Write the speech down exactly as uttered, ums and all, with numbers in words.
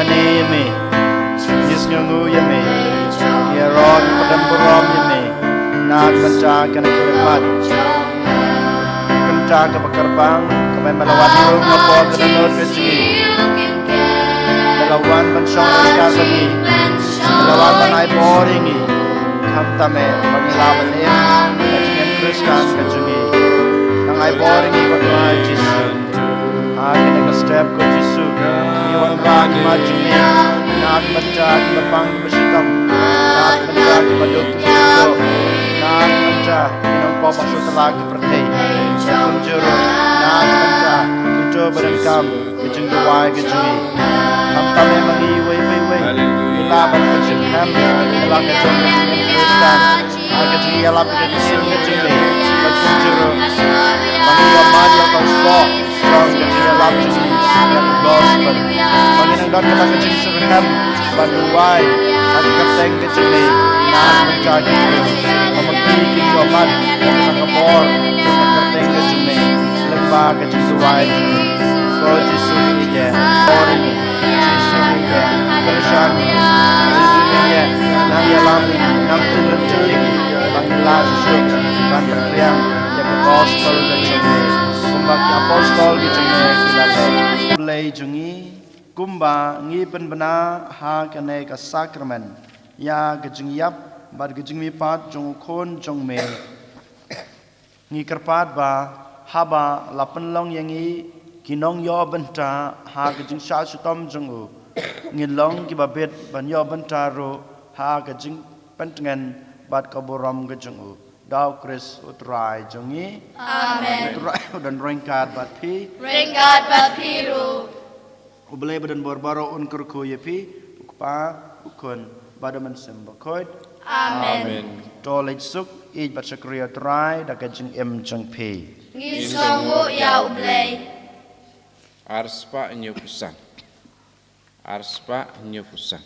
Ïa me, ngi sngewnguh ïa me. Ïaroh ngi pynburom ïa me na ka bynta kane ka khlieh mat. Ka bynta kaba kyrpang kaba me la wan rung hapoh ka dohnud ka jong ngi. Me la wan ban shong ryngkat bad ngi. Me la wan ban ai bor ïa ngi. Khamtam eh ba ngi lah ban im ha ka jingim Khristan ka jong ngi. Nang ai bor ïa ngi, ko Trai Jisu. Ha kane ka step, ko Jisu, ngi wanrah ki mat jong me na ka bynta kiba pang kiba shitom, na ka bynta kiba duk kiba kyrduh, na ka bynta ki nongpop ha satlak ka pyrthei. Kumjuh ruh na ka bynta kito ba donkam ka jingduwai ka jong ngi. Khamtam eh ba ngi iwei pa iwei ngi lah ban pynshngaiñ ïa la ka jong ka jingim Khristan. Ha ka jingïalap ka jingim ka jong me, ba kumjuh ruh ba ngi ïohmad ïa ka spah jong ka jingïalap jong ngi ïa ka gospel. Ba ngi nang don kata ka jingsngewthuh ban duwai ha ka kyrteng ka jong me na ka bynta ki briew. Ba ma ki kin ïohmad ïa kata ka bor jong ka kyrteng ka jong me lyngba ka jingduwai jong me. Ko Jisu, ngi ïeit, bor ïa ngi. Jisu, ngi ïeit, kyrshan ïa ngi. Jisu, ngi ïeit, nang ïalam ïa ngi, nang pynlong ïa ngi ba ngin lah shuh shuh ban pynphriang ïa ka gospel ka jong me, kumba ki apostol ki jong me ki la leh. Blei jong ngi, kumba ngi pynbna ha kane ka sakramen ïa ka jingïap bad ka jingmihpat jong u Khun jong me, ngi kyrpad ba haba la pynlong ïa ngi ki nongïoh bynta ha ka jingshah shitom jong u, ngin long kiba bit ban ïoh bynta ruh ha ka jingpyntngen bad ka burom ka jong u. Da u Khrist u Trai jong ngi. Amen. U Trai u don ryngkat bad phi. Ryngkat bad phi ruh. U Blei ba don bor baroh un kyrkhu ïa phi, u Kpa, u Khun bad u Mynsiem Bakhuid. Amen. Amen. To leit suk, ïeit bad shakri ïa u Trai da ka jingim jong phi. Ngi sngewnguh ïa u Blei. Arspah hynñiewphew san. Arspah hynñiewphew san.